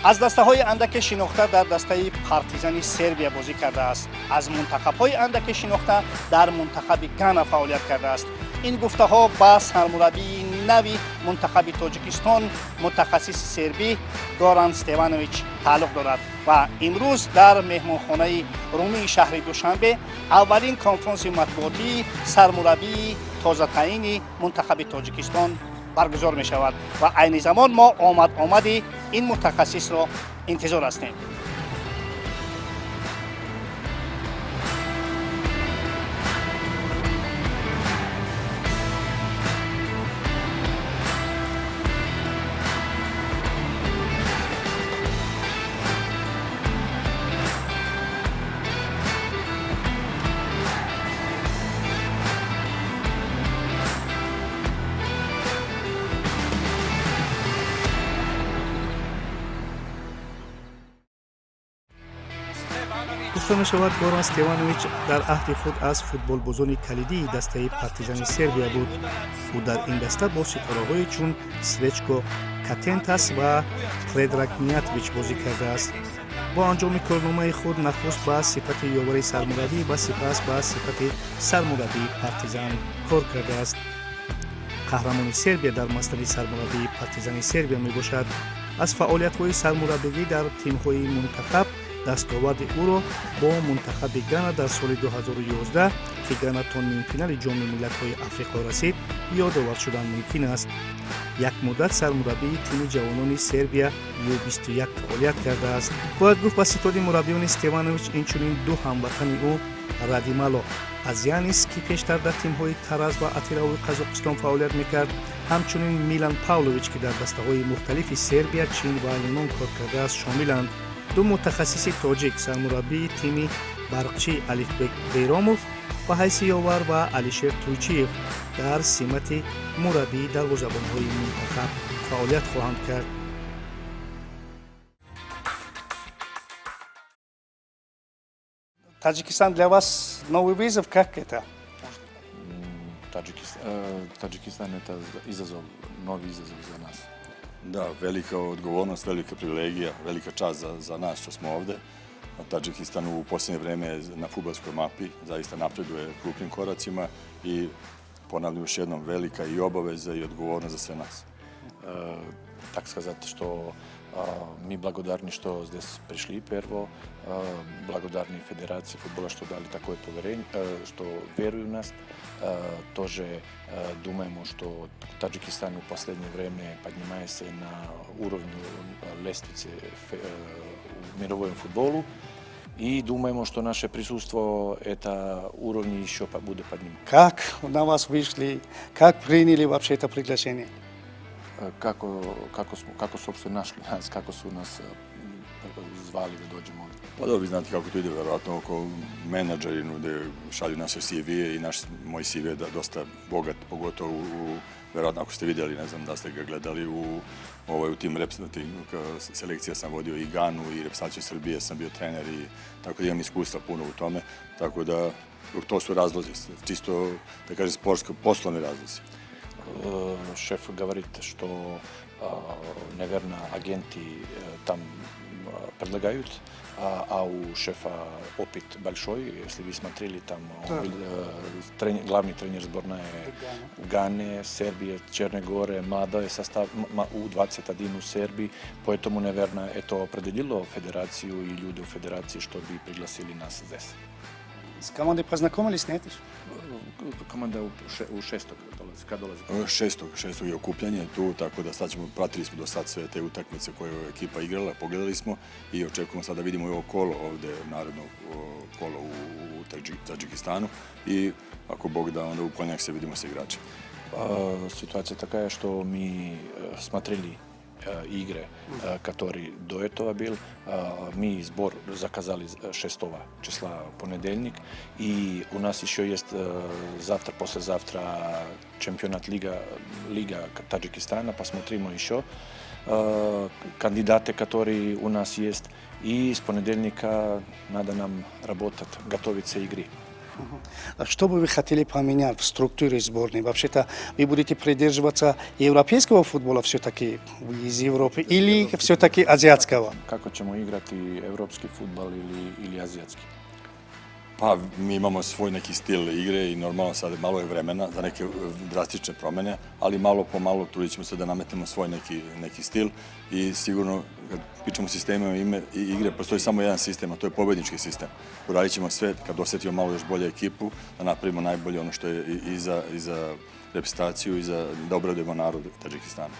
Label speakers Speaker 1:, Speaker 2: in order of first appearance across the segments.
Speaker 1: Аз дастаҳои андаке шинохта дар дастаи Партизани Сербия бозӣ кардааст. Аз мунтахабҳои андаке шинохта дар мунтахаби Гана фаъолият кардааст. Ин гуфтаҳо ба сармураббии нави мунтахаби Тоҷикистон, мутахассиси сербӣ Горан Стеванович тааллуқ дорад. Ва имрӯз дар меҳмонхонаи Румии шаҳри Душанбе аввалин конфронси матбуотии сармураббии тозатаъини мунтахаби Тоҷикистон баргузор мешавад ва айни замон мо омад омади ин мутахассисро интизор ҳастем.
Speaker 2: Гуфта мешавад, Горан Стеванович дар аҳди худ аз футболбозони калидии дастаи Партизани Сербия буд. Ӯ дар ин даста бо ситораҳое чун Сречко Катентас ва Предраг Миятович бозӣ кардааст. Бо анҷоми корномаи худ нахуст ба сифати ёвари сармураббӣ ва сипас ба сифати сармураббии Партизан кор кардааст. Қаҳрамони Сербия дар маснади сармураббии Партизани Сербия мебошад. Аз фаъолиятҳои сармураббигӣ дар тимҳои мунтахаб дастоварди ӯро бо мунтахаби Гана дар соли 2011, ки Гана то нимфинали Ҷоми миллатҳои Африқо расид, ёдовар шудан мумкин аст. Як муддат сармураббии тими ҷавонони Сербия Ю21 фаъолият кардааст. Бояд гуфт, ба ситоди мураббиёни Стеванович инчунин ду ҳамватани ӯ, Радимало Азянис, ки пештар дар тимҳои Тараз ва Атирауи Қазоқистон фаъолият мекард, ҳамчунин Милан Павлович, ки дар дастаҳои мухталифи Сербия, Чин ва Юнон кор кардааст, шомиланд. Ду мутахассиси тоҷик, сармураббии тими Барқчӣ Алифбек Бейромов ба ҳайси ёвар ва Алишер Туйчиев дар симати мураббии дарвозабонҳои мунтахаб фаъолият хоҳанд кард.
Speaker 1: Таджикистан для вас новый вызов, как это?
Speaker 3: Таджикистан это izazov, novi izazov za nas.
Speaker 4: Da, velika odgovornost, velika privilegija, velika čast za nas što smo ovde. Tadžikistan u posljednje vreme je na fudbalskoj mapi, zaista napreduje krupnim koracima i ponavljam još jednom, velika i obaveza i odgovornost za sve nas.
Speaker 3: Так сказать, что мы благодарны, что здесь пришли перво, благодарны Федерации футбола, что дали такое поверение, что верую в нас. Тоже думаем, что Таджикистан в последнее время поднимается на уровню лестницы в мировом футболу. И думаем, что наше присутствие это уровень еще будет поднимать.
Speaker 1: Как на вас вышли, как приняли вообще это приглашение?
Speaker 3: Kako su uopšte našli nas, kako su nas zvali da dođemo ovdje?
Speaker 4: Pa dobro, vi znate kako to ide, verovatno oko menadžeri nude, šalju naše CV-e i moj CV je dosta bogat, pogotovo verovatno ako ste vidjeli, ne znam da ste ga gledali, u tim reprezentativnim selekcija sam vodio i Ganu i reprezentaciju Srbije sam bio trener i tako da imam iskustva puno u tome, tako da to su razlozi, čisto da kažem sportsko, poslovni razlozi.
Speaker 3: Шеф говорит, что, наверное, агенты там предлагают, а у шефа опыт большой, если вы смотрели, там он был главный тренер сборной Ганы, Сербии, Черной Горы, молодой состав У-21 у Сербии, поэтому, наверное, это определило федерацию и люди в федерации, чтобы пригласили нас здесь.
Speaker 1: С командой познакомились, нет?
Speaker 3: Команда u šestog dolazi, kad dolazi?
Speaker 4: Šestog je okupljanje tu, tako da sad ćemo, pratili smo do sad sve te utakmice koje je ekipa igrala, pogledali smo i očekujemo sad da vidimo i ovo kolo ovde, naredno kolo u Tadžikistanu i ako Bog da, onda u ponedjeljak se vidimo sa igračima.
Speaker 3: Ситуация такая, что мы смотрели игры, которые до этого был. Мы сбор заказали 6 числа, понедельник, и у нас еще есть завтра, послезавтра чемпионат Лига Таджикистана, посмотрим еще кандидаты, которые у нас есть, и с понедельника надо нам работать, готовиться к игре.
Speaker 1: Что бы вы хотели поменять в структуре сборной? Вообще-то вы будете придерживаться европейского футбола все-таки из Европы или все-таки азиатского?
Speaker 3: Kako ćemo igrati, evropski fudbal ili azijatski?
Speaker 4: Pa, mi imamo svoj neki stil igre i normalno sad malo je vremena za neke drastične promene, ali malo po malo trudit ćemo se da nametnemo svoj neki stil i sigurno kad pričamo o sistemima i igre, postoji samo jedan sistem, a to je pobednički sistem. Uradit ćemo sve kad osetimo malo još bolje ekipu, da napravimo najbolje ono što je i za reprezentaciju i za da obradujemo narod Tadžikistana.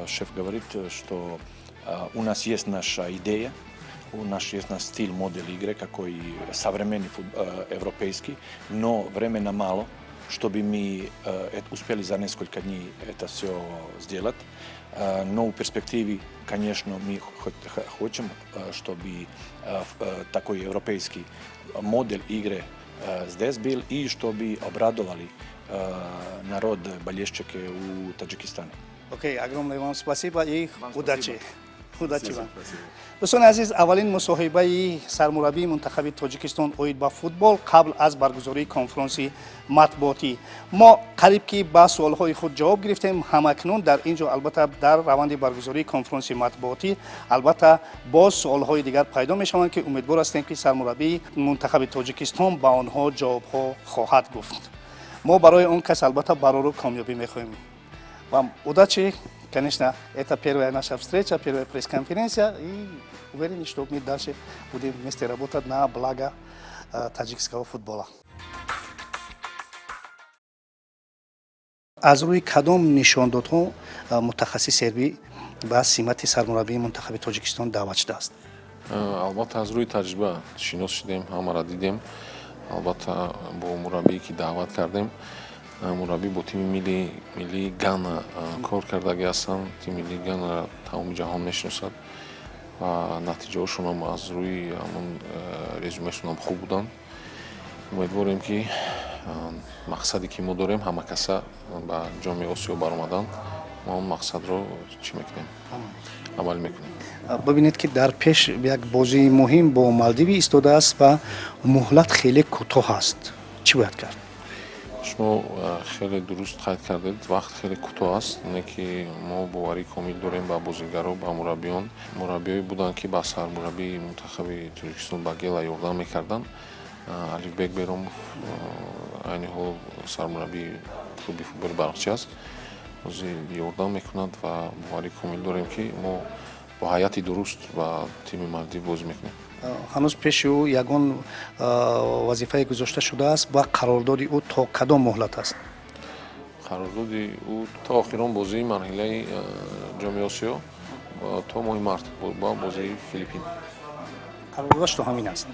Speaker 3: Шеф говорит, что у нас есть наша идея, у нас есть наш стиль, модель игры, какой современный европейский, но времени мало, чтобы мы успели за несколько дней это все сделать. Но в перспективе, конечно, мы хотим, чтобы такой европейский модель игры здесь был и чтобы обрадовали народ, болельщики у Таджикистана.
Speaker 1: Окей, огромное вам спасибо и удачи. Удачи вам. Дӯстони азиз, аввалин мусоҳибаи сармураббии мунтахаби Тоҷикистон оид ба футбол қабл аз баргузории конфронси матбуотӣ. Мо қариб ки ба суолҳои худ ҷавоб гирифтем. Ҳамакнун дар ин ҷо, албатта, дар раванди баргузории конфронси матбуотӣ, албатта, боз суолҳои дигар пайдо мешаванд, ки умедвор ҳастем, ки сармураббии мунтахаби Тоҷикистон ба онҳо ҷавобҳо хоҳад гуфт. Мо барои он кас, албатта, барору комёбӣ мехоҳем. Вам удачи. Конечно, это первая наша встреча, первая пресс-конференция, и уверены, что мы дальше будем вместе работать на благо таджикского футбола. Аз рӯи кадом нишондодҳо мутахассис сербӣ ба симати сармураббии мунтахаби Тоҷикистон даъват шудааст?
Speaker 5: Албатта, аз рӯи таҷриба шинос шудем, ҳамаро дидем. Албатта, бо мураббие ки даъват кардем, мураббӣ бо тими миллии Гана кор кардагӣ ҳастанд. Тими миллии Ганара тамоми ҷаҳон мешиносад ва натиҷаҳошонам аз рӯи ҳамон резюмешонам хуб буданд. Умедворем, ки мақсаде ки мо дорем, ҳама каса ба Ҷоми Осиё баромадан, мо он мақсадро чӣ мекунем, амалӣ мекунем.
Speaker 1: Бибинед, ки дар пеш як бозии муҳим бо Малдиви истодааст ва муҳлат хеле кӯтоҳ аст. Чӣ бояд кард?
Speaker 5: Шумо хеле дуруст қайд кардед, вақт хеле кӯтоҳ аст, не ки мо боварии комил дорем ба бозигаро, ба мураббиён. Мураббиёе буданд, ки ба сармураббии мунтахаби Тоҷикистон, ба Гела, ёрдам мекарданд. Алифбек Беромов айни ҳол сармураббии клуби футболи Барқчӣ аст, ҳозир ёрдам мекунад ва боварии комил дорем, ки мо бо ҳайати дуруст ба тими Малдив бозӣ мекунем.
Speaker 1: Ҳанӯз пеши ӯ ягон вазифае гузошта шудааст ва қарордоди ӯ то кадом муҳлат аст?
Speaker 5: Қарордоди ӯ то охирон бозии марҳилаи Ҷоми Осиё, то моҳи март, ба бозии Филиппин.
Speaker 1: Қарордодаш то ҳамин аст.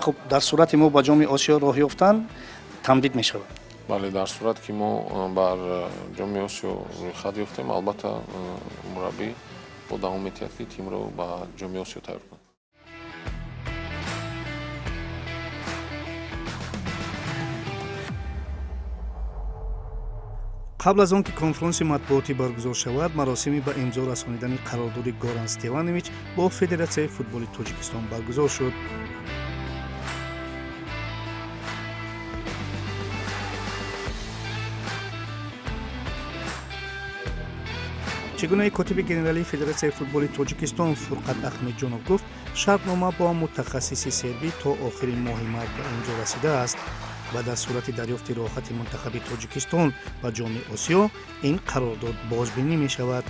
Speaker 1: Хуб, дар сурати мо ба Ҷоми Осиё роҳ ёфтан, тамдид мешавад?
Speaker 5: Бале, дар сурат ки мо бар Ҷоми Осиё рӯйхат ёфтем, албатта, мураббӣ бо давом метиҳад, ки тимро ба Ҷоми Осиё тайёр кунад.
Speaker 2: Қабл аз он ки конфронси матбуотӣ баргузор шавад, маросими ба имзо расонидани қарордоди Горан Стеванович бо Федератсияи футболи Тоҷикистон баргузор шуд. Чӣ гунаи котиби генералии Федератсияи футболи Тоҷикистон Фурқат Ахмедҷонов гуфт, шартнома бо мутахассиси сербӣ то охири моҳи март ба имзо расидааст ва дар сурати дарёфти роҳхати мунтахаби Тоҷикистон ба Ҷоми Осиё ин қарордод бозбинӣ мешавад.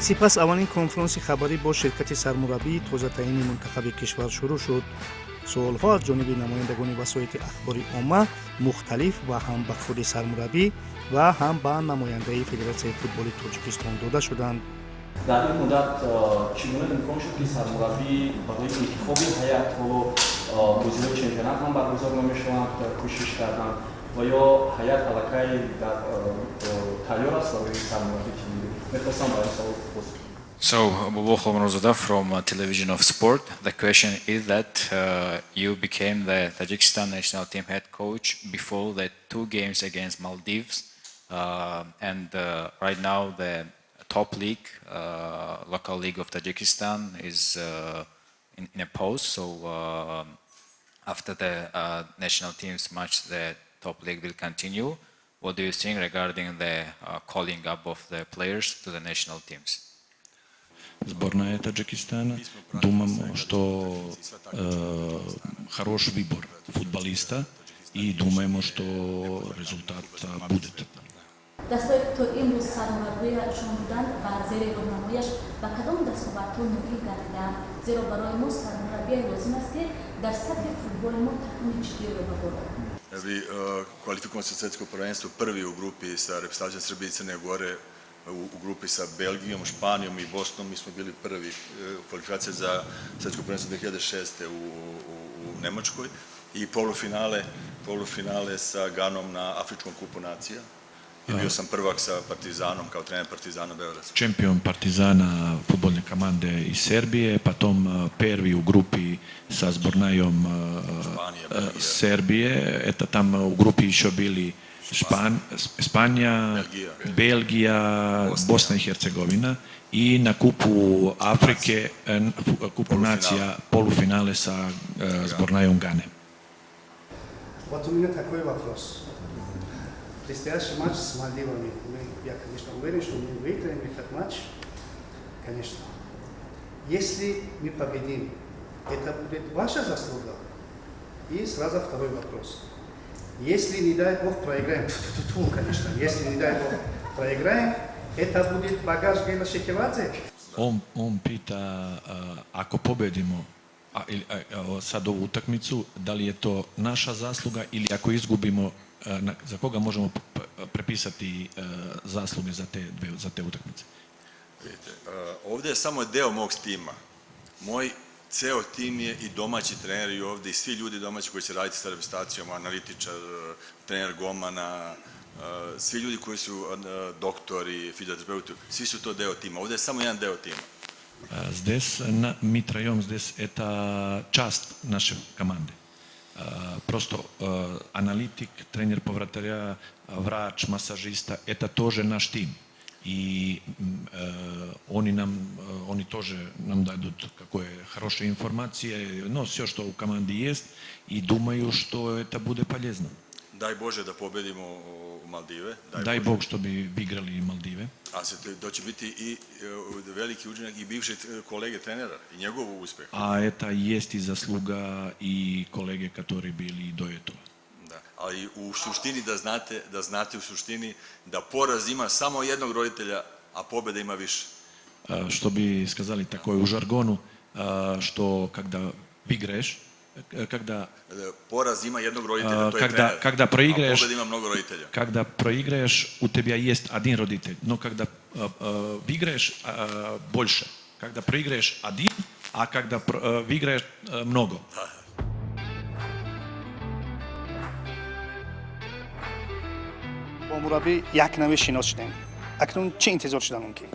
Speaker 2: Сипас аввалин конфронси хабарӣ бо ширкати сармураббии тозатаъини мунтахаби кишвар шурӯъ шуд. Суолҳо аз ҷониби намояндагони васоити ахбори омма мухталиф ва ҳам ба худи сармураббӣ ва ҳам ба намояндаи Федератсияи футболи Тоҷикистон дода шуданд.
Speaker 6: Дар ин муддат чӣ гуна имкон шуд, ки сармураббӣ барои интихоби ҳайат, ҳоло бозиҳои чемпионат ҳам баргузор намешаванд, кӯшиш карданд ва ё ҳайат аллакай тайёр аст барои сармураббӣ тими? Мехостам ба ин савол посух.
Speaker 7: So, Bobo Khomrozoda from Television of Sport. The question is that you became the Tajikistan national team head coach before the two games against Maldives, and right now the top league, local league of Tajikistan, is in a pause. So after the national teams match, the top league will continue. What do you think regarding the calling up of the players to the national teams?
Speaker 8: Сборная Таджикистана. Думаем, что хорош выбор футболиста и думаем, что результат будет.
Speaker 9: Дастое ки то имрӯз сармураббиашон буданд ва зери роҳнамояш ба кадом дастовардҳо ноил гардидаанд, зеро барои мо сармураббие лозим аст, ки дар сатҳи футболи мо такони ҷиддиро ба бор орад.
Speaker 4: Vi kvalifikovali se svetsko prvenstvo prvi u grupi sa reprezentacijom Srbije i Crne Gore, u grupi sa Belgijom, Španijom i Bosnom. Mi smo bili prvi kvalifikacije za svetsko prvenstvo 2006. u Nemačkoj i polufinale sa Ganom na Afričkom kupu nacija. I bio sam prvak sa Partizanom, kao trener Partizana Beograd.
Speaker 8: Čempion Partizana футбольной команды из Сербии, потом первый у группы со сборной Сербии. Это там у группе еще были Испания, Бельгия, Босна и Херцеговина. И на Купу Африки, Купу нация, полуфинале со сборной Ганы.
Speaker 2: Вот у меня такой вопрос. Предстоящий матч с Мальдивами. Я, конечно, уверен, что мы выиграем этот матч. Конечно. Если мы победим, это будет ваша заслуга. И сразу второй вопрос. Если, не дай Бог, проиграем, тьфу-тьфу-тьфу, конечно, если, не дай Бог, проиграем, это будет багаж Гела Шекиладзе?
Speaker 8: On pita, ako pobedimo sad ovu utakmicu, da li je to naša zasluga ili ako izgubimo, za koga možemo prepisati zasluge za te utakmice?
Speaker 4: Vidite, ovdje je samo deo mog tima. Moj ceo tim je i domaći trener i ovdje i svi ljudi domaći koji će raditi sa reprezentacijom, analitičar, trener golmana, svi ljudi koji su doktori, fizioterapeuti, svi su to deo tima. Ovdje je samo jedan deo tima.
Speaker 8: Здесь мы троем, здесь это часть нашей команды. Просто аналитик, тренер по вратаря, врач, массажиста, это тоже наш тим. И они тоже нам дадут какое хорошая информация, но все, что у команды есть, и думаю, что это будет полезно.
Speaker 4: Дай Боже да победимо Maldive.
Speaker 8: Дай Бог, чтобы выиграли Maldive.
Speaker 4: A se to će biti i veliki učinak i bivšeg kolege trenera i njegov uspeh.
Speaker 8: A это есть и заслуга и kolege, которые были до этого.
Speaker 4: Da, ali u suštini da znate u suštini da poraz ima samo jednog roditelja, a pobeda ima više.
Speaker 8: Что бы сказали такое у жаргону, что когда выиграешь, когда
Speaker 4: poraz ima jednog roditelja, to je trener.
Speaker 8: Когда проиграешь,
Speaker 4: a pobeda ima mnogo roditelja.
Speaker 8: Когда проиграешь, у тебя есть один родитель, но когда выиграешь больше, когда проиграешь один, а когда выиграешь много.
Speaker 1: Бо мураббӣ як наве шинос шудем. Акнун чӣ интизор шудан мумкин?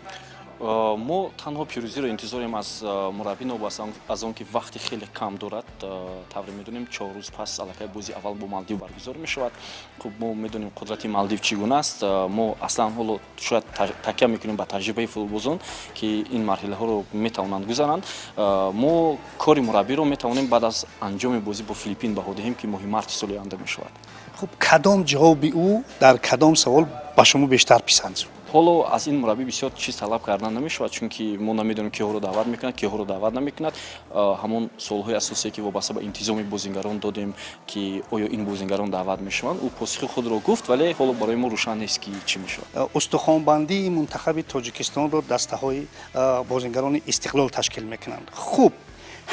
Speaker 6: Мо танҳо пирӯзиро интизорем аз мураббӣ, новобаста аз он ки вақти хеле кам дорад. Тавре медонем, 4 рӯз пас аллакай бозии аввал бо Малдив баргузор мешавад. Хуб, мо медонем, қудрати Малдив чӣ гуна аст. Мо аслан ҳоло шояд такя мекунем ба таҷрибаи футболбозон, ки ин марҳилаҳоро метавонанд гузаранд. Мо кори мураббиро метавонем баъд аз анҷоми бозӣ бо Филиппин баҳо диҳем, ки моҳи марти соли оянда мешавад.
Speaker 1: Хуб, кадом ҷавоби ӯ дар кадом савол ба шумо бештар писанд шуд?
Speaker 6: Ҳоло аз ин мураббӣ бисёр чиз талаб кардан намешавад, чунки мо намедонем, киҳоро даъват мекунад, киҳоро даъват намекунад. Ҳамон суолҳои асосие, ки вобаста ба интизоми бозингарон додем, ки оё ин бозингарон даъват мешаванд, ӯ посухи худро гуфт, вале ҳоло барои мо рӯшан нест, ки чӣ мешавад.
Speaker 1: Устухонбандии мунтахаби Тоҷикистонро дастаҳои бозингарони Истиқлол ташкил мекунанд. Хуб,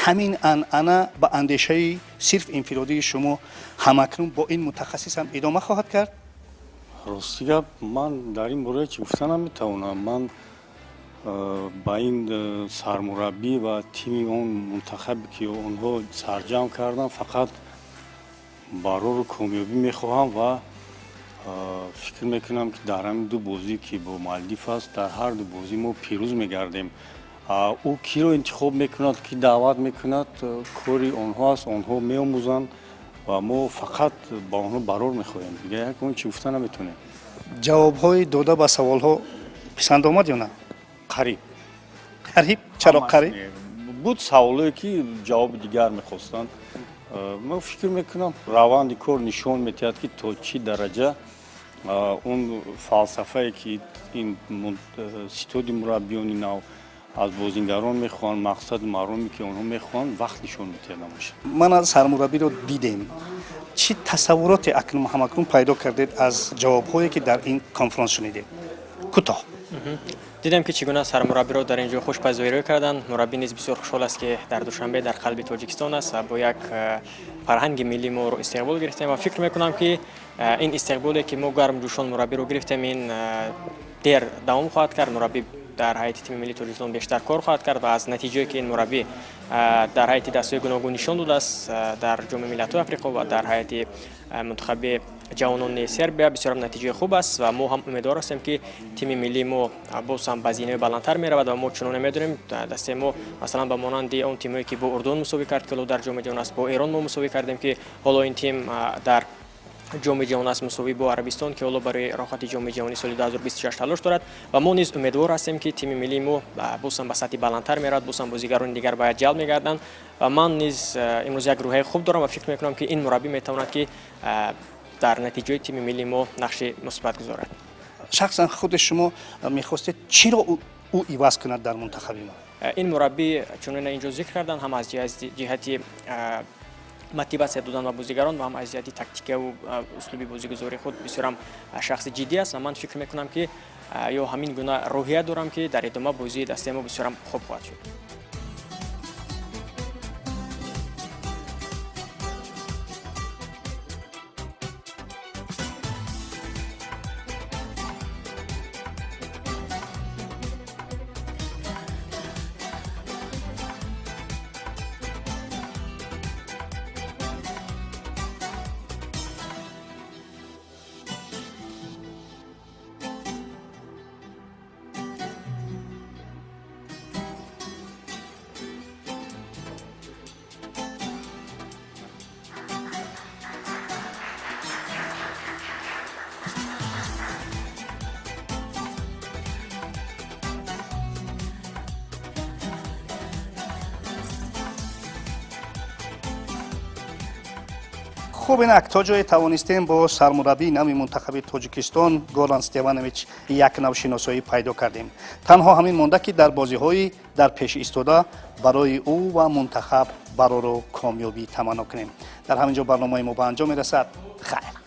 Speaker 1: ҳамин анъана ба андешаи сирф инфиродии шумо ҳамакнун бо ин мутахассис ҳам идома хоҳад кард?
Speaker 10: Рости гап, ман дар ин бора чӣ гуфта наметавонам. Ман ба ин сармураббӣ ва тими он мунтахабе, ки онҳо сарҷамъ карданд, фақат барору комёбӣ мехоҳам ва фикр мекунам, ки дар ҳамин ду бозӣ, ки бо Малдив аст, дар ҳар ду бозӣ мо пирӯз мегардем. Ӯ киро интихоб мекунад, ки даъват мекунад, кори онҳо аст, онҳо меомӯзанд ва мо фақат ба онҳо барор мехоҳем. Дигар ягон чи гуфта наметавонем.
Speaker 1: Ҷавобҳои дода ба саволҳо писанд омад ё на?
Speaker 10: Қариб.
Speaker 1: Қариб? Чаро қариб?
Speaker 10: Буд саволое, ки ҷавоби дигар мехостанд. Ман фикр мекунам, раванди кор нишон медиҳад, ки то чӣ дараҷа он фалсафае, ки ин ситоди мураббиёни нав аз бозингарон мехоҳанд, мақсаду мароме, ки онҳо мехоҳанд, вақт нишон медиҳад намоша.
Speaker 1: Ман аз сармураббиро дидем. Чӣ тасаввуроте акнун ҳамакнун пайдо кардед аз ҷавобҳое, ки дар ин конфронс шунидед? Кӯтоҳ.
Speaker 11: Дидем, ки чӣ гуна сармураббиро дар ин ҷо хушпазоирӣ карданд. Мураббӣ низ бисёр хушҳол аст, ки дар Душанбе, дар қалби Тоҷикистон аст ва бо як фарҳанги миллӣ моро истиқбол гирифтем ва фикр мекунам, ки ин истиқболе, ки мо гармҷӯшон мураббиро гирифтем, ин дер давом хоҳад кард. Мураббӣ дар ҳайати тими миллии Тоҷикистон бештар кор хоҳад кард ва аз натиҷае, ки ин мураббӣ дар ҳайати дастаҳои гуногун нишон додааст дар Ҷоми миллатҳои Африқо ва дар ҳайати мунтахаби ҷавонони Сербия, бисёрам натиҷаи хуб аст ва мо ҳам умедвор ҳастем, ки тими миллии мо боз ҳам ба зинаҳои баландтар меравад. Ва мо чуноне медонем, дастаи мо, масалан, ба монанди он тимҳое, ки бо Урдун мусовӣ кард, ки ҳоло дар Ҷоми ҷаҳон аст, бо Эрон мо мусовӣ кардем, ки ҳоло ин тим дар Ҷоми ҷаҳон аст, мусовӣ бо Арабистон, ки ҳоло барои роҳхати Ҷоми ҷаҳони соли 2026 талош дорад. Ва мо низ умедвор ҳастем, ки тими миллии мо боз ҳам ба сатҳи баландтар меравад, боз ҳам бозигарони дигар бояд ҷалб мегарданд. Ва ман низ имрӯз як рӯҳияи хуб дорам ва фикр мекунам, ки ин мураббӣ метавонад, ки дар натиҷаи тими миллии мо нақши мусбат гузорад.
Speaker 1: Шахсан худи шумо мехостед чиро ӯ иваз кунад дар мунтахаби мо?
Speaker 11: Ин мураббӣ, чунона инҷо зикр карданд, ҳам аз ҷиҳати мотиватсия додан ба бозигарон ва ҳам аз ҷиҳати тактикаву услуби бозигузории худ бисёрам шахси ҷиддӣ аст. Ва ман фикр мекунам, ки ё ҳамин гуна рӯҳия дорам, ки дар идома бозии дастаи мо бисёрам хуб хоҳад шуд.
Speaker 1: Хуб, инак то ҷое тавонистем бо сармураббии нави мунтахаби Тоҷикистон Горан Стеванович як нав шиносоӣ пайдо кардем. Танҳо ҳамин монда, ки дар бозиҳои дар пеш истода барои ӯ ва мунтахаб барору комёбӣ таманно кунем. Дар ҳамин ҷо барномаи мо ба анҷом мерасад. Хайр.